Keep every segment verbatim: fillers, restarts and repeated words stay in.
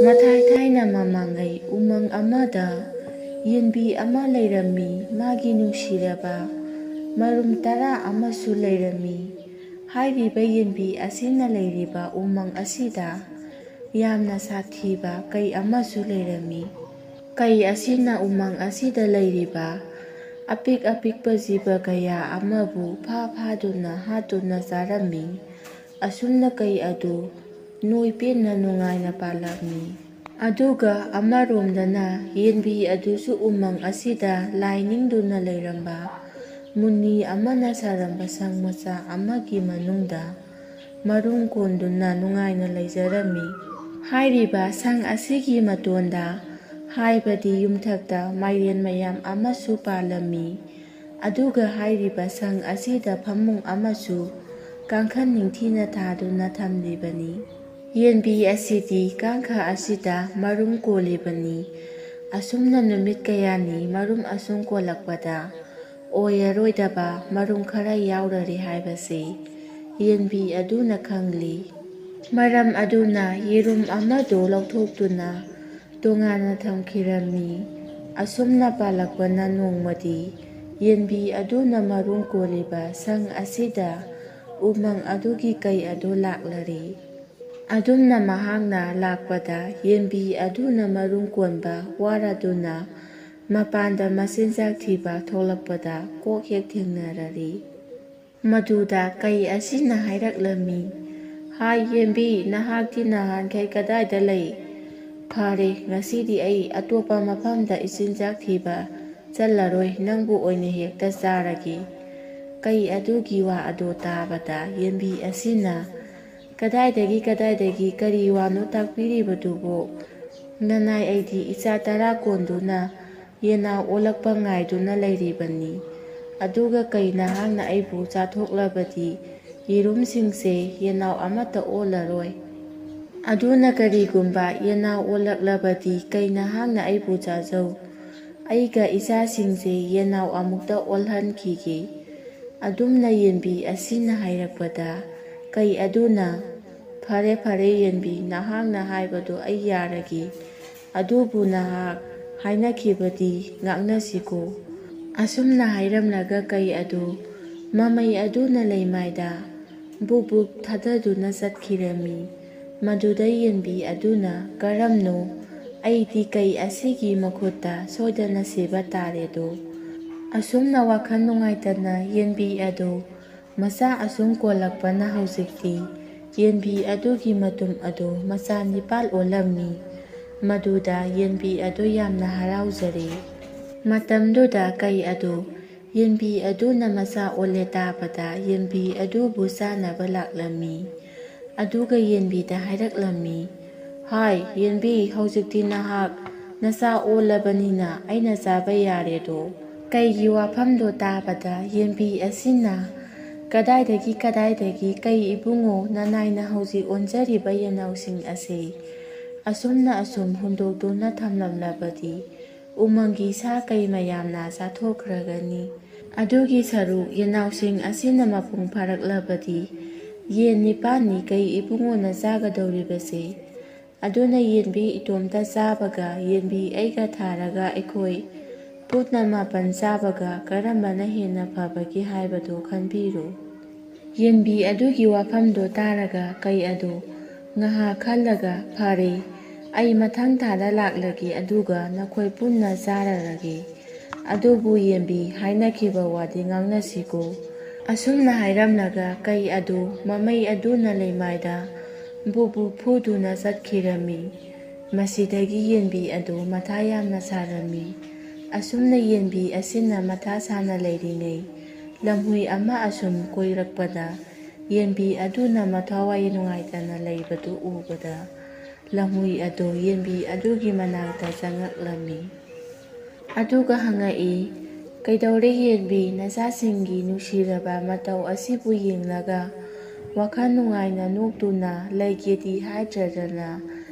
ꯃꯊꯥꯏ ꯊꯥꯏꯅ ꯃꯃꯥꯡꯉꯩ ꯎꯃꯪ ꯑꯃꯗ ꯌꯦꯟꯕꯤ ꯑꯃ ꯂꯩꯔꯝꯃꯤ꯫ ꯃꯥꯒꯤ ꯅꯨꯡꯁꯤꯔꯕ ꯃꯔꯨꯝ ꯇꯔꯥ ꯑꯃꯁꯨ ꯂꯩꯔꯝꯃꯤ꯫ ꯍꯥꯏꯔꯤꯕ ꯌꯦꯟꯕꯤ ꯑꯁꯤꯅ ꯂꯩꯔꯤꯕ ꯎꯃꯪ ꯑꯁꯤꯗ ꯌꯥꯝꯅ ꯁꯥꯊꯤꯕ ꯀꯩ ꯑꯃꯁꯨ ꯂꯩꯔꯝꯃꯤ꯫ ꯀꯩ ꯑꯁꯤꯅ ꯎꯃꯪ ꯑꯁꯤꯗ ꯂꯩꯔꯤꯕ ꯑꯄꯤꯛ ꯑꯄꯤꯛꯄ ꯖꯤꯕ ꯀꯌꯥ ꯑꯃꯕꯨ ꯐꯥ ꯐꯥꯗꯨꯅ ꯍꯥꯠꯇꯨꯅ ꯆꯥꯔꯝꯃꯤ꯫ ꯑꯁꯨꯝꯅ ꯀꯩ ꯑꯗꯨ ꯅꯣꯏ ꯄꯦꯟꯅ ꯅꯨꯡꯉꯥꯏꯅ ꯄꯥꯜꯂꯝꯃꯤ꯫ ꯑꯗꯨꯒ ꯑꯃꯔꯣꯝꯗꯅ ꯌꯦꯟꯕꯤ ꯑꯗꯨꯁꯨ ꯎꯃꯪ ꯑꯁꯤꯗ ꯂꯥꯏ ꯅꯤꯡꯗꯨꯅ ꯂꯩꯔꯝꯕ ꯃꯨꯅꯤ ꯑꯃꯅ ꯁꯥꯔꯝꯕ ꯁꯪ ꯃꯆꯥ ꯑꯃꯒꯤ ꯃꯅꯨꯡꯗ ꯃꯔꯨꯝ ꯀꯣꯟꯗꯨꯅ ꯅꯨꯡꯉꯥꯏꯅ ꯂꯩꯖꯔꯝꯃꯤ꯫ ꯍꯥꯏꯔꯤꯕ ꯁꯪ ꯑꯁꯤꯒꯤ ꯃꯇꯣꯟꯗ, ꯍꯥꯏꯕꯗꯤ ꯌꯨꯝꯊꯛꯇ, ꯃꯥꯏꯔꯦꯟ ꯃꯌꯥꯝ ꯑꯃꯁꯨ ꯄꯥꯜꯂꯝꯃꯤ꯫ ꯑꯗꯨꯒ ꯍꯥꯏꯔꯤꯕ ꯁꯪ ꯑꯁꯤꯗ ꯐꯃꯨꯡ ꯑꯃꯁꯨ ꯀꯥꯡꯈꯟ ꯅꯤꯡꯊꯤꯅ ꯊꯥꯗꯨꯅ ꯊꯝꯂꯤꯕꯅꯤ꯫ ꯌꯦꯟꯕꯤ ꯑꯁꯤꯗꯤ ꯀꯥꯡꯈ ꯑꯁꯤꯗ ꯃꯔꯨꯝ ꯀꯣꯜꯂꯤꯕꯅꯤ꯫ ꯑꯁꯨꯝꯅ ꯅꯨꯃꯤꯠ ꯀꯌꯥꯅꯤ ꯃꯔꯨꯝ ꯑꯁꯨꯝ ꯀꯣꯜꯂꯛꯄꯗ ꯑꯣꯏꯔꯔꯣꯏꯗꯕ ꯃꯔꯨꯝ ꯈꯔ ꯌꯥꯎꯔꯔꯦ ꯍꯥꯏꯕꯁꯤ ꯌꯦꯟꯕꯤ ꯑꯗꯨꯅ ꯈꯪꯂꯤ꯫ ꯃꯔꯝ ꯑꯗꯨꯅ ꯌꯦꯔꯨꯝ ꯑꯃꯗꯨ ꯂꯧꯊꯣꯛꯇꯨꯅ ꯇꯣꯉꯥꯟꯅ ꯊꯝꯈꯤꯔꯝꯃꯤ꯫ ꯑꯁꯨꯝꯅ ꯄꯥꯜꯂꯛꯄꯅ ꯅꯣꯡꯃꯗꯤ ꯌꯦꯟꯕꯤ ꯑꯗꯨꯅ ꯃꯔꯨꯝ ꯀꯣꯜꯂꯤꯕ ꯁꯪ ꯑꯁꯤꯗ ꯎꯃꯪ ꯑꯗꯨꯒꯤ ꯀꯩ ꯑꯗꯨ ꯂꯥꯛꯂꯔꯦ꯫ ꯑꯗꯨꯝꯅ ꯃꯍꯥꯛꯅ ꯂꯥꯛꯄꯗ ꯌꯦꯟꯕꯤ ꯑꯗꯨꯅ ꯃꯔꯨꯝ ꯀꯣꯟꯕ ꯋꯥꯔꯗꯨꯅ ꯃꯄꯥꯟꯗ ꯃꯆꯤꯟꯖꯥꯛ ꯊꯤꯕ ꯊꯣꯛꯂꯛꯄꯗ ꯀꯣꯛ ꯍꯦꯛ ꯊꯦꯡꯅꯔꯔꯤ꯫ ꯃꯗꯨꯗ ꯀꯩ ꯑꯁꯤꯅ ꯍꯥꯏꯔꯛꯂꯝꯃꯤ, "ꯍꯥꯏ ꯌꯦꯟꯕꯤ, ꯅꯍꯥꯛꯇꯤ ꯅꯍꯥꯟꯈꯩ ꯀꯗꯥꯏꯗ ꯂꯩ? ꯐꯔꯦ, ꯉꯁꯤꯗꯤ ꯑꯩ ꯑꯇꯣꯞꯄ ꯃꯐꯝꯗ ꯏꯆꯤꯟꯖꯥꯛ ꯊꯤꯕ ꯆꯠꯂꯔꯣꯏ, ꯅꯪꯕꯨ ꯑꯣꯏꯅ ꯍꯦꯛꯇ ꯆꯥꯔꯒꯦ꯫" ꯀꯩ ꯑꯗꯨꯒꯤ ꯋꯥ ꯑꯗꯨ ꯇꯥꯕꯗ ꯌꯦꯟꯕꯤ ꯑꯁꯤꯅ, "ꯀꯗꯥꯏꯗꯒꯤ, ꯀꯗꯥꯏꯗꯒꯤ, ꯀꯔꯤ ꯋꯥꯅꯣ ꯇꯥꯛꯄꯤꯔꯤꯕꯗꯨꯕꯨ? ꯅꯅꯥꯏ ꯑꯩꯗꯤ ꯏꯆꯥ ꯇꯔꯥ ꯀꯣꯟꯗꯨꯅ ꯌꯦꯅꯥꯎ ꯑꯣꯜꯂꯛꯄ ꯉꯥꯏꯗꯨꯅ ꯂꯩꯔꯤꯕꯅꯤ꯫ ꯑꯗꯨꯒ ꯀꯩ ꯅꯍꯥꯛꯅ ꯑꯩꯕꯨ ꯆꯥꯊꯣꯛꯂꯕꯗꯤ ꯌꯦꯔꯨꯝꯁꯤꯡꯁꯦ ꯌꯦꯅꯥꯎ ꯑꯃꯠꯇ ꯑꯣꯜꯂꯔꯣꯏ꯫ ꯑꯗꯨꯅ ꯀꯔꯤꯒꯨꯝꯕ ꯌꯦꯅꯥꯎ ꯑꯣꯜꯂꯛꯂꯕꯗꯤ ꯀꯩ ꯅꯍꯥꯛꯅ ꯑꯩꯕꯨ ꯆꯥꯖꯧ꯫ ꯑꯩꯒ ꯏꯆꯥꯁꯤꯡꯁꯦ ꯌꯦꯅꯥꯎ ꯑꯃꯨꯛꯇ ꯑꯣꯜꯍꯟꯈꯤꯒꯦ꯫" ꯑꯗꯨꯝꯅ ꯌꯦꯟꯕꯤ ꯑꯁꯤꯅ ꯍꯥꯏꯔꯛꯄꯗ ꯀꯩ ꯑꯗꯨꯅ, "ꯐꯔꯦ, ꯐꯔꯦ, ꯌꯦꯟꯕꯤ, ꯅꯍꯥꯛꯅ ꯍꯥꯏꯕꯗꯨ ꯑꯩ ꯌꯥꯔꯒꯦ꯫ ꯑꯗꯨꯕꯨ ꯅꯍꯥꯛ ꯍꯥꯏꯅꯈꯤꯕꯗꯤ ꯉꯥꯛꯅꯁꯤꯀꯣ"꯫ ꯑꯁꯨꯝꯅ ꯍꯥꯏꯔꯝꯂꯒ ꯀꯩ ꯑꯗꯨ ꯃꯃꯩ ꯑꯗꯨꯅ ꯂꯩꯃꯥꯏꯗ ꯕꯨꯛ ꯕꯨꯛ ꯊꯥꯗꯗꯨꯅ ꯆꯠꯈꯤꯔꯝꯃꯤ꯫ ꯃꯗꯨꯗ ꯌꯦꯟꯕꯤ ꯑꯗꯨꯅ, "ꯀꯔꯝꯅꯣ? ꯑꯩꯗꯤ ꯀꯩ ꯑꯁꯤꯒꯤ ꯃꯈꯨꯠꯇ ꯁꯣꯏꯗꯅ ꯁꯤꯕ ꯇꯥꯔꯦꯗꯣ"꯫ ꯑꯁꯨꯝꯅ ꯋꯥꯈꯜ ꯅꯨꯡꯉꯥꯏꯇꯅ ꯌꯦꯟꯕꯤ ꯑꯗꯨ ꯃꯆꯥ ꯑꯁꯨꯝ ꯀꯣꯜꯂꯛꯄꯅ ꯍꯧꯖꯤꯛꯇꯤ ꯌꯦꯟꯕꯤ ꯑꯗꯨꯒꯤ ꯃꯇꯨꯝ ꯑꯗꯨ ꯃꯆꯥ ꯅꯤꯄꯥꯜ ꯑꯣꯜꯂꯝꯃꯤ꯫ ꯃꯗꯨꯗ ꯌꯦꯟꯕꯤ ꯑꯗꯨ ꯌꯥꯝꯅ ꯍꯔꯥꯎꯖꯔꯦ꯫ ꯃꯇꯝꯗꯨꯗ ꯀꯩ ꯑꯗꯨ ꯌꯦꯟꯕꯤ ꯑꯗꯨꯅ ꯃꯆꯥ ꯑꯣꯜꯂꯦ ꯇꯥꯕꯗ ꯌꯦꯟꯕꯤ ꯑꯗꯨꯕꯨ ꯆꯥꯅꯕ ꯂꯥꯛꯂꯝꯃꯤ꯫ ꯑꯗꯨꯒ ꯌꯦꯟꯕꯤꯗ ꯍꯥꯏꯔꯛꯂꯝꯃꯤ, "ꯍꯥꯏ, ꯌꯦꯟꯕꯤ, ꯍꯧꯖꯤꯛꯇꯤ ꯅꯍꯥꯛ ꯅꯆꯥ ꯑꯣꯜꯂꯕꯅꯤꯅ ꯑꯩꯅ ꯆꯥꯕ ꯌꯥꯔꯦꯗꯣ"꯫ ꯀꯩꯒꯤ ꯋꯥꯐꯝꯗꯣ ꯇꯥꯕꯗ ꯌꯦꯟꯕꯤ ꯑꯁꯤꯅ, "ꯀꯗꯥꯏꯗꯒꯤ, ꯀꯗꯥꯏꯗꯒꯤ, ꯀꯩ ꯏꯕꯨꯡꯉꯣ, ꯅꯅꯥꯏꯅ ꯍꯧꯖꯤꯛ ꯑꯣꯟꯖꯔꯤꯕ ꯌꯦꯟꯅꯥꯎꯁꯤꯡ ꯑꯁꯤ ꯑꯁꯨꯝꯅ ꯑꯁꯨꯝ ꯍꯨꯟꯗꯣꯛꯇꯨꯅ ꯊꯝꯂꯝꯂꯕꯗꯤ ꯎꯃꯪꯒꯤ ꯁꯥ ꯀꯩ ꯃꯌꯥꯝꯅ ꯆꯥꯊꯣꯛꯈ꯭ꯔꯒꯅꯤ꯫ ꯑꯗꯨꯒꯤ ꯁꯔꯨꯛ ꯌꯦꯟꯅꯥꯎꯁꯤꯡ ꯑꯁꯤꯅ ꯃꯄꯨꯡ ꯐꯥꯔꯛꯂꯕꯗꯤ ꯌꯦꯟ ꯅꯤꯄꯥꯟꯅꯤ ꯀꯩ ꯏꯕꯨꯡꯉꯣꯅ ꯆꯥꯒꯗꯧꯔꯤꯕꯁꯦ꯫ ꯑꯗꯨꯅ ꯌꯦꯟꯕꯤ ꯏꯇꯣꯝꯇ ꯆꯥꯕꯒ ꯌꯦꯟꯕꯤ ꯑꯩꯒ ꯊꯥꯔꯒ ꯑꯩꯈꯣꯏ ꯄꯨꯟꯅ ꯃꯥꯄꯟ ꯆꯥꯕꯒ ꯀꯔꯝꯕꯅ ꯍꯦꯟꯅ ꯐꯕꯒꯦ ꯍꯥꯏꯕꯗꯨ ꯈꯟꯕꯤꯔꯨ"꯫ ꯌꯦꯟꯕꯤ ꯑꯗꯨꯒꯤ ꯋꯥꯐꯝꯗꯨ ꯇꯥꯔꯒ ꯀꯩ ꯑꯗꯨ ꯉꯥꯏꯍꯥꯛ ꯈꯜꯂꯒ, "ꯐꯔꯦ, ꯑꯩ ꯃꯊꯪ ꯊꯥꯗ ꯂꯥꯛꯂꯒꯦ, ꯑꯗꯨꯒ ꯅꯈꯣꯏ ꯄꯨꯟꯅ ꯆꯥꯔꯔꯒꯦ꯫ ꯑꯗꯨꯕꯨ ꯌꯦꯟꯕꯤ, ꯍꯥꯏꯅꯈꯤꯕ ꯋꯥꯗꯤ ꯉꯥꯡꯅꯁꯤꯀꯣ"꯫ ꯑꯁꯨꯝꯅ ꯍꯥꯏꯔꯝꯂꯒ ꯀꯩ ꯑꯗꯨ ꯃꯃꯩ ꯑꯗꯨꯅ ꯂꯩꯃꯥꯏꯗ ꯕꯨ ꯕꯨ ꯐꯨꯗꯨꯅ ꯆꯠꯈꯤꯔꯝꯃꯤ꯫ ꯃꯁꯤꯗꯒꯤ ꯌꯦꯟꯕꯤ ꯑꯗꯨ ꯃꯊꯥ ꯌꯥꯝꯅ ꯁꯥꯔꯝꯃꯤ꯫ ꯑꯁꯨꯝꯅ ꯌꯦꯟꯕꯤ ꯑꯁꯤꯅ ꯃꯊꯥ ꯁꯥꯅ ꯂꯩꯔꯤꯉꯩ, ꯂꯝꯍꯨꯏ ꯑꯃ ꯑꯁꯨꯝ ꯀꯣꯏꯔꯛꯄꯗ, ꯌꯦꯟꯕꯤ ꯑꯗꯨꯅ ꯃꯊ꯭ꯋꯥꯏ ꯅꯨꯡꯉꯥꯏꯇꯅ ꯂꯩꯕꯗꯨ ꯎꯕꯗ, ꯂꯝꯍꯨꯏ ꯑꯗꯨ ꯌꯦꯟꯕꯤ ꯑꯗꯨꯒꯤ ꯃꯅꯥꯛꯇ ꯆꯪꯉꯛꯂꯝꯃꯤ꯫ ꯑꯗꯨꯒ ꯍꯪꯉꯛꯏ, "ꯀꯩꯗꯧꯔꯦ ꯌꯦꯟꯕꯤ? ꯅꯆꯥꯁꯤꯡꯒꯤ ꯅꯨꯡꯁꯤꯔꯕ ꯃꯇꯧ ꯑꯁꯤꯕꯨ ꯌꯦꯡꯂꯒ ꯋꯥꯈꯜ ꯅꯨꯡꯉꯥꯏꯅ ꯅꯣꯛꯇꯨꯅ ꯂꯩꯒꯦꯗꯤ ꯍꯥꯏꯗ꯭ꯔꯗꯅ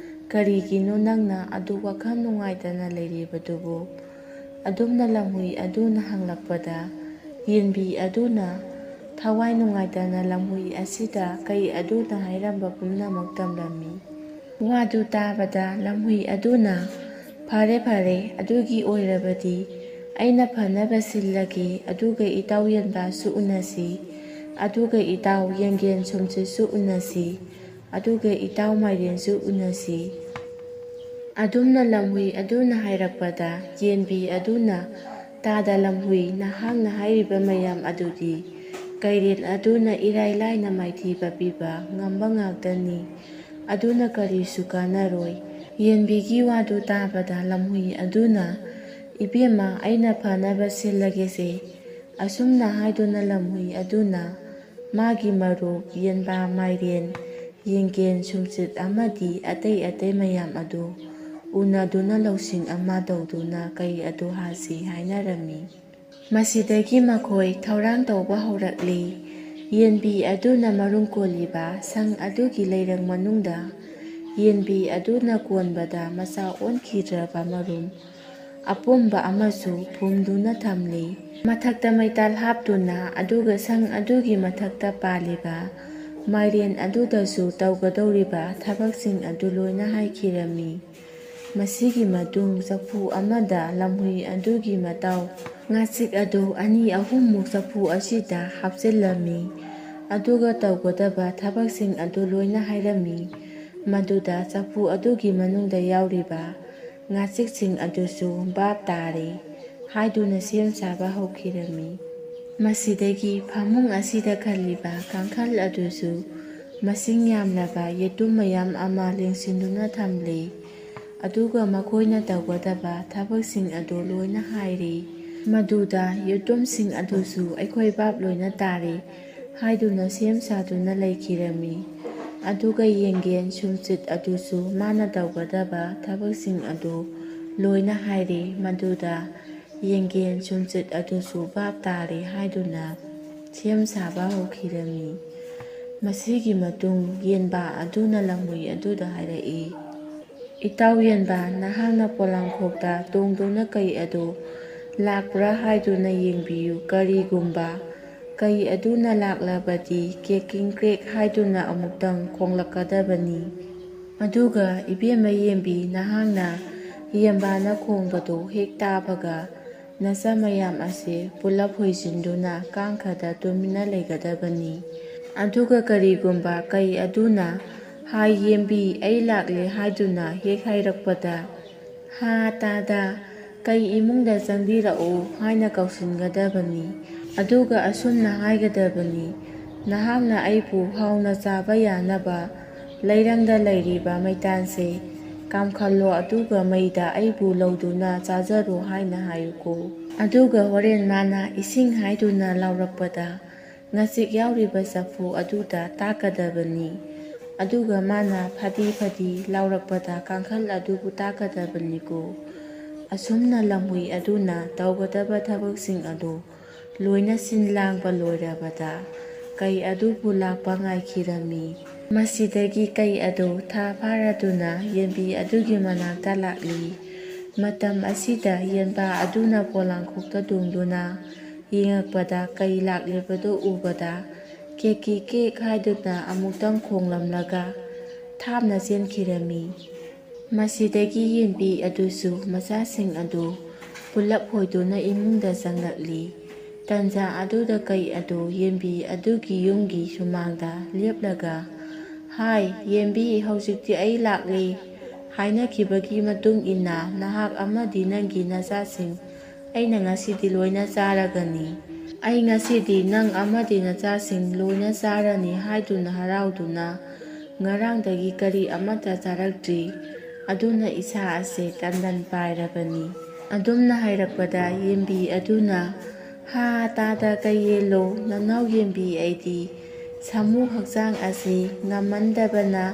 ꯀꯔꯤꯒꯤꯅꯣ ꯅꯪꯅ ꯑꯗꯨ ꯋꯥꯈꯜ ꯅꯨꯡꯉꯥꯏꯇꯅ ꯂꯩꯔꯤꯕꯗꯨꯕꯨ?" ꯑꯗꯨꯝꯅ ꯂꯝꯍꯨꯏ ꯑꯗꯨꯅ ꯍꯪꯂꯛꯄꯗ, ꯌꯦꯟꯕꯤ ꯑꯗꯨꯅ ꯊꯋꯥꯏ ꯅꯨꯡꯉꯥꯏꯇꯅ ꯂꯝꯍꯨꯏ ꯑꯁꯤꯗ ꯀꯩ ꯑꯗꯨꯅ ꯍꯥꯏꯔꯝꯕ ꯄꯨꯝꯅꯃꯛ ꯇꯝꯂꯝꯃꯤ꯫ ꯋꯥꯗꯨ ꯇꯥꯕꯗ ꯂꯝꯍꯨꯏ ꯑꯗꯨꯅ, "ꯐꯔꯦ, ꯐꯔꯦ, ꯑꯗꯨꯒꯤ ꯑꯣꯏꯔꯕꯗꯤ ꯑꯩꯅ ꯐꯅꯕ ꯁꯤꯜꯂꯒꯦ, ꯑꯗꯨꯒ ꯏꯇꯥꯎ ꯌꯦꯟꯕꯥꯁꯨ ꯎꯅꯁꯤ, ꯑꯗꯨꯒ ꯏꯇꯥꯎ ꯌꯦꯟꯒꯦꯟ ꯁꯨꯝꯆꯤꯠꯁꯨ ꯎꯅꯁꯤ, ꯑꯗꯨꯒ ꯏꯇꯥꯎ ꯃꯥꯏꯔꯦꯟꯁꯨ ꯎꯅꯁꯤ"꯫ ꯑꯗꯨꯝꯅ ꯂꯝꯍꯨꯏ ꯑꯗꯨꯅ ꯍꯥꯏꯔꯛꯄꯗ ꯌꯦꯟꯕꯤ ꯑꯗꯨꯅ, "ꯇꯥꯗ ꯂꯝꯍꯨꯏ, ꯅꯍꯥꯛꯅ ꯍꯥꯏꯔꯤꯕ ꯃꯌꯥꯝ ꯑꯗꯨꯗꯤ ꯀꯩꯔꯦꯜ ꯑꯗꯨꯅ ꯏꯔꯥꯏ ꯂꯥꯏꯅ ꯃꯥꯏꯊꯤꯕ ꯄꯤꯕ ꯉꯝꯕ ꯉꯥꯛꯇꯅꯤ꯫ ꯑꯗꯨꯅ ꯀꯔꯤꯁꯨ ꯀꯥꯟꯅꯔꯣꯏ"꯫ ꯌꯦꯟꯕꯤꯒꯤ ꯋꯥꯗꯨ ꯇꯥꯕꯗ ꯂꯝꯍꯨꯏ ꯑꯗꯨꯅ, "ꯏꯕꯦꯝꯃ, ꯑꯩꯅ ꯐꯅꯕ ꯁꯤꯜꯂꯒꯦꯁꯦ"꯫ ꯑꯁꯨꯝꯅ ꯍꯥꯏꯗꯨꯅ ꯂꯝꯍꯨꯏ ꯑꯗꯨꯅ ꯃꯥꯒꯤ ꯃꯔꯨꯞ ꯌꯦꯟꯕꯥ, ꯃꯥꯏꯔꯦꯟ, ꯌꯦꯟꯒꯦꯟ, ꯁꯨꯝꯆꯤꯠ ꯑꯃꯗꯤ ꯑꯇꯩ ꯑꯇꯩ ꯃꯌꯥꯝ ꯑꯗꯨ ꯎꯅꯗꯨꯅ ꯂꯧꯁꯤꯡ ꯑꯃ ꯇꯧꯗꯨꯅ ꯀꯩ ꯑꯗꯨ ꯍꯥꯠꯁꯤ ꯍꯥꯏꯅꯔꯝꯃꯤ꯫ ꯃꯁꯤꯗꯒꯤ ꯃꯈꯣꯏ ꯊꯧꯔꯥꯡ ꯇꯧꯕ ꯍꯧꯔꯛꯂꯤ꯫ ꯌꯦꯟꯕꯤ ꯑꯗꯨꯅ ꯃꯔꯨꯝ ꯀꯣꯜꯂꯤꯕ ꯁꯪ ꯑꯗꯨꯒꯤ ꯂꯩꯔꯪ ꯃꯅꯨꯡꯗ ꯌꯦꯟꯕꯤ ꯑꯗꯨꯅ ꯀꯣꯟꯕꯗ ꯃꯆꯥ ꯑꯣꯟꯈꯤꯗ꯭ꯔꯕ ꯃꯔꯨꯝ ꯑꯄꯨꯝꯕ ꯑꯃꯁꯨ ꯐꯨꯝꯗꯨꯅ ꯊꯝꯂꯤ꯫ ꯃꯊꯛꯇ ꯃꯩꯇꯥꯜ ꯍꯥꯞꯇꯨꯅ, ꯑꯗꯨꯒ ꯁꯪ ꯑꯗꯨꯒꯤ ꯃꯊꯛꯇ ꯄꯥꯜꯂꯤꯕ ꯃꯥꯏꯔꯦꯟ ꯑꯗꯨꯗꯁꯨ ꯇꯧꯒꯗꯧꯔꯤꯕ ꯊꯕꯛꯁꯤꯡ ꯑꯗꯨ ꯂꯣꯏꯅ ꯍꯥꯏꯈꯤꯔꯝꯃꯤ꯫ ꯃꯁꯤꯒꯤ ꯃꯇꯨꯡ ꯆꯐꯨ ꯑꯃꯗ ꯂꯝꯍꯨꯏ ꯑꯗꯨꯒꯤ ꯃꯇꯥꯎ ꯉꯥꯆꯤꯛ ꯑꯗꯨ ꯑꯅꯤ ꯑꯍꯨꯝꯃꯨꯛ ꯆꯐꯨ ꯑꯁꯤꯗ ꯍꯥꯞꯆꯤꯜꯂꯝꯃꯤ꯫ ꯑꯗꯨꯒ ꯇꯧꯒꯗꯕ ꯊꯕꯛꯁꯤꯡ ꯑꯗꯨ ꯂꯣꯏꯅ ꯍꯥꯏꯔꯝꯃꯤ꯫ ꯃꯗꯨꯗ ꯆꯐꯨ ꯑꯗꯨꯒꯤ ꯃꯅꯨꯡꯗ ꯌꯥꯎꯔꯤꯕ ꯉꯥꯆꯤꯛꯁꯤꯡ ꯑꯗꯨꯁꯨ ꯚꯥꯞ ꯇꯥꯔꯦ ꯍꯥꯏꯗꯨꯅ ꯁꯦꯝ ꯁꯥꯕ ꯍꯧꯈꯤꯔꯝꯃꯤ꯫ ꯃꯁꯤꯗꯒꯤ ꯐꯃꯨꯡ ꯑꯁꯤꯗ ꯈꯜꯂꯤꯕ ꯀꯥꯡꯈꯜ ꯑꯗꯨꯁꯨ ꯃꯁꯤꯡ ꯌꯥꯝꯂꯕ ꯌꯦꯇꯨꯝ ꯃꯌꯥꯝ ꯑꯃ ꯂꯦꯡꯁꯤꯟꯗꯨꯅ ꯊꯝꯂꯦ꯫ ꯑꯗꯨꯒ ꯃꯈꯣꯏꯅ ꯇꯧꯒꯗꯕ ꯊꯕꯛꯁꯤꯡ ꯑꯗꯨ ꯂꯣꯏꯅ ꯍꯥꯏꯔꯦ꯫ ꯃꯗꯨꯗ ꯌꯦꯇꯨꯝꯁꯤꯡ ꯑꯗꯨꯁꯨ ꯑꯩꯈꯣꯏ ꯚꯥꯞ ꯂꯣꯏꯅ ꯇꯥꯔꯦ ꯍꯥꯏꯗꯨꯅ ꯁꯦꯝ ꯁꯥꯗꯨꯅ ꯂꯩꯈꯤꯔꯝꯃꯤ꯫ ꯑꯗꯨꯒ ꯌꯦꯟꯒꯦꯟ ꯁꯨꯝꯆꯤꯠ ꯑꯗꯨꯁꯨ ꯃꯥꯅ ꯇꯧꯒꯗꯕ ꯊꯕꯛꯁꯤꯡ ꯑꯗꯨ ꯂꯣꯏꯅ ꯍꯥꯏꯔꯦ꯫ ꯃꯗꯨꯗ ꯌꯦꯟꯒꯦꯟ ꯁꯨꯝꯆꯤꯠ ꯑꯗꯨꯁꯨ ꯚꯥꯞ ꯇꯥꯔꯦ ꯍꯥꯏꯗꯨꯅ ꯁꯦꯝ ꯁꯥꯕ ꯍꯧꯈꯤꯔꯝꯃꯤ꯫ ꯃꯁꯤꯒꯤ ꯃꯇꯨꯡ ꯌꯦꯟꯕꯥ ꯑꯗꯨꯅ ꯂꯝꯍꯨꯏ ꯑꯗꯨꯗ ꯍꯥꯏꯔꯛꯏ, "ꯏꯇꯥꯎ ꯌꯦꯟꯕꯥ, ꯅꯍꯥꯛꯅ ꯄꯣꯂꯥꯡꯈꯣꯛꯇ ꯇꯣꯡꯗꯨꯅ ꯀꯩ ꯑꯗꯨ ꯂꯥꯛꯄ꯭ꯔꯥ ꯍꯥꯏꯗꯨꯅ ꯌꯦꯡꯕꯤꯌꯨ꯫ ꯀꯔꯤꯒꯨꯝꯕ ꯀꯩ ꯑꯗꯨꯅ ꯂꯥꯛꯂꯕꯗꯤ ꯀꯦꯛꯀꯤꯡ ꯀ꯭ꯔꯦꯛ ꯍꯥꯏꯗꯨꯅ ꯑꯃꯨꯛꯇꯪ ꯈꯣꯡꯂꯛꯀꯗꯕꯅꯤ꯫ ꯑꯗꯨꯒ ꯏꯕꯦꯝꯃ ꯌꯦꯟꯕꯤ, ꯅꯍꯥꯛꯅ ꯌꯦꯟꯕꯥꯅ ꯈꯣꯡꯕꯗꯨ ꯍꯦꯛ ꯇꯥꯕꯒ ꯅꯆꯥ ꯃꯌꯥꯝ ꯑꯁꯤ ꯄꯨꯂꯞ ꯍꯣꯏꯖꯤꯟꯗꯨꯅ ꯀꯥꯡꯈꯗ ꯇꯨꯃꯤꯟꯅ ꯂꯩꯒꯗꯕꯅꯤ꯫ ꯑꯗꯨꯒ ꯀꯔꯤꯒꯨꯝꯕ ꯀꯩ ꯑꯗꯨꯅ "ꯍꯥꯏ ꯌꯦꯟꯕꯤ, ꯑꯩ ꯂꯥꯛꯂꯦ" ꯍꯥꯏꯗꯨꯅ ꯍꯦꯛ ꯍꯥꯏꯔꯛꯄꯗ, "ꯍꯥ ꯇꯥꯗ, ꯀꯩ ꯏꯃꯨꯡꯗ ꯆꯪꯕꯤꯔꯛꯎ" ꯍꯥꯏꯅ ꯀꯧꯁꯤꯟꯒꯗꯕꯅꯤ꯫ ꯑꯗꯨꯒ ꯑꯁꯨꯝꯅ ꯍꯥꯏꯒꯗꯕꯅꯤ, "ꯅꯍꯥꯛꯅ ꯑꯩꯕꯨ ꯍꯥꯎꯅ ꯆꯥꯕ ꯌꯥꯅꯕ ꯂꯩꯔꯪꯗ ꯂꯩꯔꯤꯕ ꯃꯩꯇꯥꯟꯁꯦ ꯀꯥꯝꯈꯜꯂꯣ, ꯑꯗꯨꯒ ꯃꯩꯗ ꯑꯩꯕꯨ ꯂꯧꯗꯨꯅ ꯆꯥꯖꯔꯣ" ꯍꯥꯏꯅ ꯍꯥꯏꯌꯨꯀꯣ꯫ ꯑꯗꯨꯒ ꯍꯣꯔꯦꯟ ꯃꯥꯅ ꯏꯁꯤꯡ ꯍꯥꯏꯗꯨꯅ ꯂꯥꯎꯔꯛꯄꯗ ꯉꯥꯆꯤꯛ ꯌꯥꯎꯔꯤꯕ ꯆꯐꯨ ꯑꯗꯨꯗ ꯇꯥꯛꯀꯗꯕꯅꯤ꯫ ꯑꯗꯨꯒ ꯃꯥꯅ ꯐꯗꯤ ꯐꯗꯤ ꯂꯥꯎꯔꯛꯄꯗ ꯀꯥꯡꯈꯜ ꯑꯗꯨꯕꯨ ꯇꯥꯛꯀꯗꯕꯅꯤꯀꯣ꯫ ꯑꯁꯨꯝꯅ ꯂꯝꯍꯨꯏ ꯑꯗꯨꯅ ꯇꯧꯒꯗꯕ ꯊꯕꯛꯁꯤꯡ ꯑꯗꯨ ꯂꯣꯏꯅ ꯁꯤꯟ ꯂꯥꯡꯕ ꯂꯣꯏꯔꯕꯗ ꯀꯩ ꯑꯗꯨꯕꯨ ꯂꯥꯛꯄ ꯉꯥꯏꯈꯤꯔꯝꯃꯤ꯫ ꯃꯁꯤꯗꯒꯤ ꯀꯩ ꯑꯗꯨ ꯊꯥ ꯐꯥꯔꯗꯨꯅ ꯌꯦꯟꯕꯤ ꯑꯗꯨꯒꯤ ꯃꯅꯥꯛꯇ ꯂꯥꯛꯂꯤ꯫ ꯃꯇꯝ ꯑꯁꯤꯗ ꯌꯦꯟꯕꯥ ꯑꯗꯨꯅ ꯄꯣꯂꯥꯡꯈꯣꯛꯇ ꯇꯣꯡꯗꯨꯅ ꯌꯦꯡꯉꯛꯄꯗ ꯀꯩ ꯂꯥꯛꯂꯤꯕꯗꯨ ꯎꯕꯗ "ꯀꯦꯛꯀꯤ ꯀꯦꯛ" ꯍꯥꯏꯗꯨꯅ ꯑꯃꯨꯛꯇꯪ ꯈꯣꯡꯂꯝꯂꯒ ꯊꯥꯞꯅ ꯆꯦꯟꯈꯤꯔꯝꯃꯤ꯫ ꯃꯁꯤꯗꯒꯤ ꯌꯦꯟꯕꯤ ꯑꯗꯨꯁꯨ ꯃꯆꯥꯁꯤꯡ ꯑꯗꯨ ꯄꯨꯂꯞ ꯍꯣꯏꯗꯨꯅ ꯏꯃꯨꯡꯗ ꯆꯪꯂꯛꯂꯤ꯫ ꯇꯟꯖꯥ ꯑꯗꯨꯗ ꯀꯩ ꯑꯗꯨ ꯌꯦꯟꯕꯤ ꯑꯗꯨꯒꯤ ꯌꯨꯝꯒꯤ ꯁꯨꯃꯥꯡꯗ ꯂꯦꯞꯂꯒ, "ꯍꯥꯏ, ꯌꯦꯟꯕꯤ, ꯍꯧꯖꯤꯛꯇꯤ ꯑꯩ ꯂꯥꯛꯂꯦ꯫ ꯍꯥꯏꯅꯈꯤꯕꯒꯤ ꯃꯇꯨꯡ ꯏꯟꯅ ꯅꯍꯥꯛ ꯑꯃꯗꯤ ꯅꯪꯒꯤ ꯅꯆꯥꯁꯤꯡ ꯑꯩꯅ ꯉꯁꯤꯗꯤ ꯂꯣꯏꯅ ꯆꯥꯔꯒꯅꯤ꯫ ꯑꯩ ꯉꯁꯤꯗꯤ ꯅꯪ ꯑꯃꯗꯤ ꯅꯆꯥꯁꯤꯡ ꯂꯣꯏꯅ ꯆꯥꯔꯅꯤ" ꯍꯥꯏꯗꯨꯅ ꯍꯔꯥꯎꯗꯨꯅ ꯉꯔꯥꯡꯗꯒꯤ ꯀꯔꯤ ꯑꯃꯠꯇ ꯆꯥꯔꯛꯇ꯭ꯔꯤ꯫ ꯑꯗꯨꯅ ꯏꯁꯥ ꯑꯁꯦ ꯇꯟꯗꯟ ꯄꯥꯏꯔꯕꯅꯤ꯫ ꯑꯗꯨꯝꯅ ꯍꯥꯏꯔꯛꯄꯗ ꯌꯦꯟꯕꯤ ꯑꯗꯨꯅ, "ꯍꯥ ꯇꯥꯗ ꯀꯩ ꯌꯦꯜꯂꯣ, ꯅꯅꯥꯎ ꯌꯦꯟꯕꯤ ꯑꯩꯗꯤ ꯁꯥꯃꯨ ꯍꯛꯆꯥꯡ ꯑꯁꯤ ꯉꯝꯃꯟꯗꯕꯅ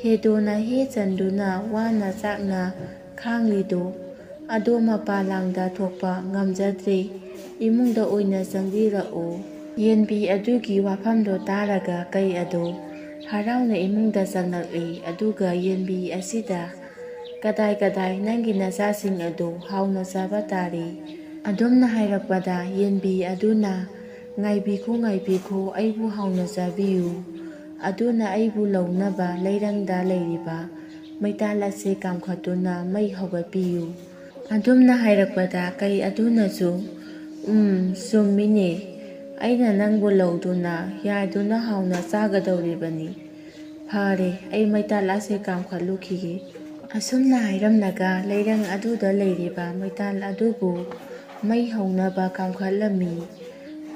ꯍꯦꯗꯣꯅ ꯍꯦ ꯆꯟꯗꯨꯅ ꯋꯥꯅ ꯆꯥꯛꯅ ꯈꯥꯡꯂꯤꯗꯣ꯫ ꯑꯗꯣ ꯃꯄꯥ ꯂꯥꯡꯗ ꯊꯣꯛꯄ ꯉꯝꯖꯗ꯭ꯔꯦ꯫ ꯏꯃꯨꯡꯗ ꯑꯣꯏꯅ ꯆꯪꯕꯤꯔꯛꯎ"꯫ ꯌꯦꯟꯕꯤ ꯑꯗꯨꯒꯤ ꯋꯥꯐꯝꯗꯣ ꯇꯥꯔꯒ ꯀꯩ ꯑꯗꯨ ꯍꯔꯥꯎꯅ ꯏꯃꯨꯡꯗ ꯆꯪꯂꯛꯂꯤ꯫ ꯑꯗꯨꯒ ꯌꯦꯟꯕꯤ ꯑꯁꯤꯗ, "ꯀꯗꯥꯏ ꯀꯗꯥꯏ ꯅꯪꯒꯤ ꯅꯆꯥꯁꯤꯡ ꯑꯗꯨ ꯍꯥꯎꯅ ꯆꯥꯕ ꯇꯥꯔꯤ"꯫ ꯑꯗꯨꯝꯅ ꯍꯥꯏꯔꯛꯄꯗ ꯌꯦꯟꯕꯤ ꯑꯗꯨꯅ "ꯉꯥꯏꯕꯤꯈꯣ, ꯉꯥꯏꯕꯤꯈꯣ, ꯑꯩꯕꯨ ꯍꯥꯎꯅ ꯆꯥꯕꯤꯌꯨ꯫ ꯑꯗꯨꯅ ꯑꯩꯕꯨ ꯂꯧꯅꯕ ꯂꯩꯔꯪꯗ ꯂꯩꯔꯤꯕ ꯃꯩꯇꯥꯜ ꯑꯁꯤ ꯀꯥꯝꯈꯠꯇꯨꯅ ꯃꯩ ꯍꯧꯒꯠꯄꯤꯌꯨ"꯫ ꯑꯗꯨꯝꯅ ꯍꯥꯏꯔꯛꯄꯗ ꯀꯩ ꯑꯗꯨꯅꯁꯨ, "ꯎꯝ, ꯆꯨꯝꯃꯤꯅꯦ꯫ ꯑꯩꯅ ꯅꯪꯕꯨ ꯂꯧꯗꯨꯅ ꯌꯥꯏꯗꯨꯅ ꯍꯥꯎꯅ ꯆꯥꯒꯗꯧꯔꯤꯕꯅꯤ꯫ ꯐꯔꯦ, ꯑꯩ ꯃꯩꯇꯥꯜ ꯑꯁꯤ ꯀꯥꯝꯈꯠꯂꯨꯈꯤꯒꯦ"꯫ ꯑꯁꯨꯝꯅ ꯍꯥꯏꯔꯝꯂꯒ ꯂꯩꯔꯪ ꯑꯗꯨꯗ ꯂꯩꯔꯤꯕ ꯃꯩꯇꯥꯜ ꯑꯗꯨꯕꯨ ꯃꯩ ꯍꯧꯅꯕ ꯀꯥꯝꯈꯠꯂꯝꯃꯤ꯫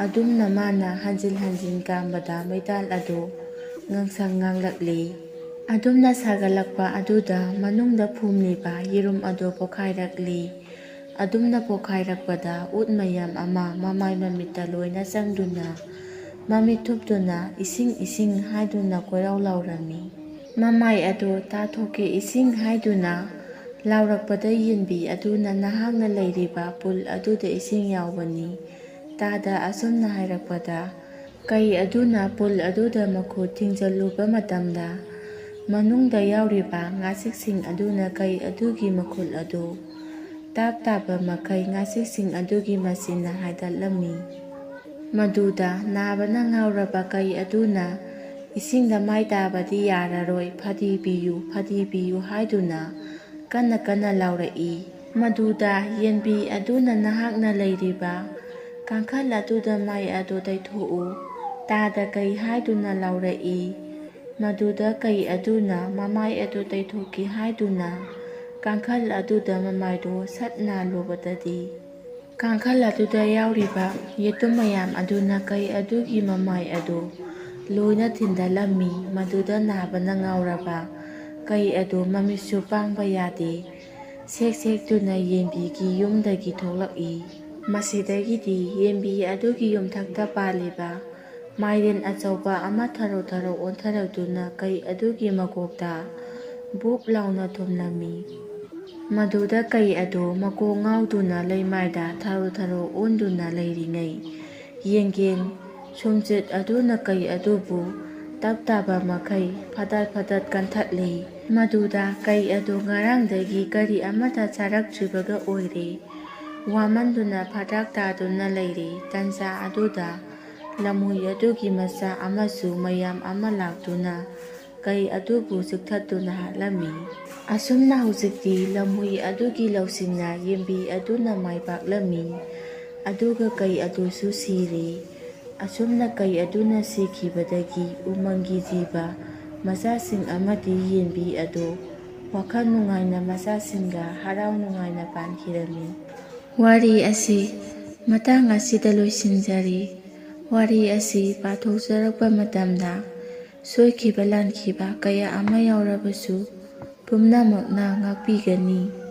ꯑꯗꯨꯝꯅ ꯃꯥꯅ ꯍꯟꯖꯤꯟ ꯍꯟꯖꯤꯟ ꯀꯥꯝꯕꯗ ꯃꯩꯇꯥꯜ ꯑꯗꯨ ꯉꯥꯡꯁꯪ ꯉꯥꯡꯂꯛꯂꯤ꯫ ꯑꯗꯨꯝꯅ ꯁꯥꯒꯠꯂꯛꯄ ꯑꯗꯨꯗ ꯃꯅꯨꯡꯗ ꯐꯨꯝꯂꯤꯕ ꯌꯦꯔꯨꯝ ꯑꯗꯨ ꯄꯣꯈꯥꯏꯔꯛꯂꯤ꯫ ꯑꯗꯨꯝꯅ ꯄꯣꯈꯥꯏꯔꯛꯄꯗ ꯎꯠ ꯃꯌꯥꯝ ꯑꯃ ꯃꯃꯥꯏ ꯃꯃꯤꯠꯇ ꯂꯣꯏꯅ ꯆꯪꯗꯨꯅ, ꯃꯃꯤꯠ ꯊꯨꯞꯇꯨꯅ "ꯏꯁꯤꯡ, ꯏꯁꯤꯡ" ꯍꯥꯏꯗꯨꯅ ꯀꯣꯏꯔꯥꯎ ꯂꯥꯎꯔꯝꯃꯤ꯫ "ꯃꯃꯥꯏ ꯑꯗꯨ ꯇꯥꯊꯣꯛꯀꯦ, ꯏꯁꯤꯡ" ꯍꯥꯏꯗꯨꯅ ꯂꯥꯎꯔꯛꯄꯗ ꯌꯦꯟꯕꯤ ꯑꯗꯨꯅ ꯅꯍꯥꯛꯅ ꯂꯩꯔꯤꯕ ꯄꯨꯜ ꯑꯗꯨꯗ ꯏꯁꯤꯡ ꯌꯥꯎꯕꯅꯤ꯫ ꯇꯥꯗ ꯑꯁꯨꯝꯅ ꯍꯥꯏꯔꯛꯄꯗ, ꯀꯩ ꯑꯗꯨꯅ ꯄꯨꯜ ꯑꯗꯨꯗ ꯃꯈꯨꯠ ꯊꯤꯡꯖꯤꯜꯂꯨꯕ ꯃꯇꯝꯗ, ꯃꯅꯨꯡꯗ ꯌꯥꯎꯔꯤꯕ ꯉꯥꯆꯤꯛꯁꯤꯡ ꯑꯗꯨꯅ ꯀꯩ ꯑꯗꯨꯒꯤ ꯃꯈꯨꯜ ꯑꯗꯨ ꯇꯥꯞ ꯇꯥꯕ ꯃꯈꯩ ꯉꯥꯆꯤꯛꯁꯤꯡ ꯑꯗꯨꯒꯤ ꯃꯆꯤꯟꯅ ꯍꯥꯏꯗꯠꯂꯝꯃꯤ꯫ ꯃꯗꯨꯗ ꯅꯥꯕꯅ ꯉꯥꯎꯔꯕ ꯀꯩ ꯑꯗꯨꯅ "ꯏꯁꯤꯡꯗ ꯃꯥꯏ ꯇꯥꯕꯗꯤ ꯌꯥꯔꯔꯣꯏ, ꯐꯗꯤ ꯄꯤꯌꯨ, ꯐꯗꯤ ꯄꯤꯌꯨ" ꯍꯥꯏꯗꯨꯅ ꯀꯟꯅ ꯀꯟꯅ ꯂꯥꯎꯔꯛꯏ꯫ ꯃꯗꯨꯗ ꯌꯦꯟꯕꯤ ꯑꯗꯨꯅ "ꯅꯍꯥꯛꯅ ꯂꯩꯔꯤꯕ ꯀꯥꯡꯈꯜ ꯑꯗꯨꯗ ꯃꯥꯏ ꯑꯗꯨ ꯇꯩꯊꯣꯛꯎ" ꯇꯥꯗ ꯀꯩ ꯍꯥꯏꯗꯨꯅ ꯂꯥꯎꯔꯛꯏ꯫ ꯃꯗꯨꯗ ꯀꯩ ꯑꯗꯨꯅ ꯃꯃꯥꯏ ꯑꯗꯨ ꯇꯩꯊꯣꯛꯀꯦ ꯍꯥꯏꯗꯨꯅ ꯀꯥꯡꯈꯜ ꯑꯗꯨꯗ ꯃꯃꯥꯏꯗꯨ ꯁꯠ ꯅꯥꯜꯂꯨꯕꯗꯗꯤ, ꯀꯥꯡꯈꯜ ꯑꯗꯨꯗ ꯌꯥꯎꯔꯤꯕ ꯌꯦꯇꯨꯝ ꯃꯌꯥꯝ ꯑꯗꯨꯅ ꯀꯩ ꯑꯗꯨꯒꯤ ꯃꯃꯥꯏ ꯑꯗꯨ ꯂꯣꯏꯅ ꯊꯤꯟꯗꯠꯂꯝꯃꯤ꯫ ꯃꯗꯨꯗ ꯅꯥꯕꯅ ꯉꯥꯎꯔꯕ ꯀꯩ ꯑꯗꯨ ꯃꯃꯤꯠꯁꯨ ꯄꯥꯡꯕ ꯌꯥꯗꯦ꯫ ꯁꯦꯛ ꯁꯦꯛꯇꯨꯅ ꯌꯦꯟꯕꯤꯒꯤ ꯌꯨꯝꯗꯒꯤ ꯊꯣꯛꯂꯛꯏ꯫ ꯃꯁꯤꯗꯒꯤꯗꯤ ꯌꯦꯟꯕꯤ ꯑꯗꯨꯒꯤ ꯌꯨꯝꯊꯛꯇ ꯄꯥꯜꯂꯤꯕ ꯃꯥꯏꯔꯦꯟ ꯑꯆꯧꯕ ꯑꯃ ꯊꯔꯧ ꯊꯔꯧ ꯑꯣꯟꯊꯔꯛꯇꯨꯅ ꯀꯩ ꯑꯗꯨꯒꯤ ꯃꯀꯣꯛꯇ ꯕꯨꯞ ꯂꯥꯎꯅ ꯊꯣꯝꯂꯝꯃꯤ꯫ ꯃꯗꯨꯗ ꯀꯩ ꯑꯗꯨ ꯃꯀꯣꯛ ꯉꯥꯎꯗꯨꯅ ꯂꯩꯃꯥꯏꯗ ꯊꯔꯧ ꯊꯔꯧ ꯑꯣꯟꯗꯨꯅ ꯂꯩꯔꯤꯉꯩ, ꯌꯦꯟꯒꯦꯟ ꯁꯨꯝꯆꯤꯠ ꯑꯗꯨꯅ ꯀꯩ ꯑꯗꯨꯕꯨ ꯇꯞ ꯇꯥꯕ ꯃꯈꯩ ꯐꯗꯠ ꯐꯗꯠ ꯀꯟꯊꯠꯂꯤ꯫ ꯃꯗꯨꯗ ꯀꯩ ꯑꯗꯨ ꯉꯔꯥꯡꯗꯒꯤ ꯀꯔꯤ ꯑꯃꯠꯇ ꯆꯥꯔꯛꯇ꯭ꯔꯤꯕꯒ ꯑꯣꯏꯔꯦ꯫ ꯋꯥꯃꯟꯗꯨꯅ ꯐꯗ꯭ꯔꯥꯛ ꯇꯥꯗꯨꯅ ꯂꯩꯔꯦ꯫ ꯇꯟꯖꯥ ꯑꯗꯨꯗ ꯂꯝꯍꯨꯏ ꯑꯗꯨꯒꯤ ꯃꯆꯥ ꯑꯃꯁꯨ ꯃꯌꯥꯝ ꯑꯃ ꯂꯥꯛꯇꯨꯅ ꯀꯩ ꯑꯗꯨꯕꯨ ꯆꯤꯛꯊꯠꯇꯨꯅ ꯍꯥꯠꯂꯝꯃꯤ꯫ ꯑꯁꯨꯝꯅ ꯍꯧꯖꯤꯛꯇꯤ ꯂꯝꯍꯨꯏ ꯑꯗꯨꯒꯤ ꯂꯧꯁꯤꯡꯅ ꯌꯦꯟꯕꯤ ꯑꯗꯨꯅ ꯃꯥꯏ ꯄꯥꯛꯂꯝꯃꯤ, ꯑꯗꯨꯒ ꯀꯩ ꯑꯗꯨꯁꯨ ꯁꯤꯔꯦ꯫ ꯑꯁꯨꯝꯅ ꯀꯩ ꯑꯗꯨꯅ ꯁꯤꯈꯤꯕꯗꯒꯤ ꯎꯃꯪꯒꯤ ꯖꯤꯕ ꯃꯆꯥꯁꯤꯡ ꯑꯃꯗꯤ ꯌꯦꯟꯕꯤ ꯑꯗꯨ ꯋꯥꯈꯜ ꯅꯨꯡꯉꯥꯏꯅ ꯃꯆꯥꯁꯤꯡꯒ ꯍꯔꯥꯎ ꯅꯨꯡꯉꯥꯏꯅ ꯄꯥꯟꯈꯤꯔꯝꯃꯤ꯫ ꯋꯥꯔꯤ ꯑꯁꯤ ꯃꯇꯥꯡ ꯑꯁꯤꯗ ꯂꯣꯏꯁꯤꯟꯖꯔꯤ꯫ ꯋꯥꯔꯤ ꯑꯁꯤ ꯄꯥꯊꯣꯛꯆꯔꯛꯄ ꯃꯇꯝꯗ ꯁꯣꯏꯈꯤꯕ ꯂꯥꯟꯈꯤꯕ ꯀꯌꯥ ꯑꯃ ꯌꯥꯎꯔꯕꯁꯨ ꯄꯨꯝꯅꯃꯛꯅ ꯉꯥꯛꯄꯤꯒꯅꯤ꯫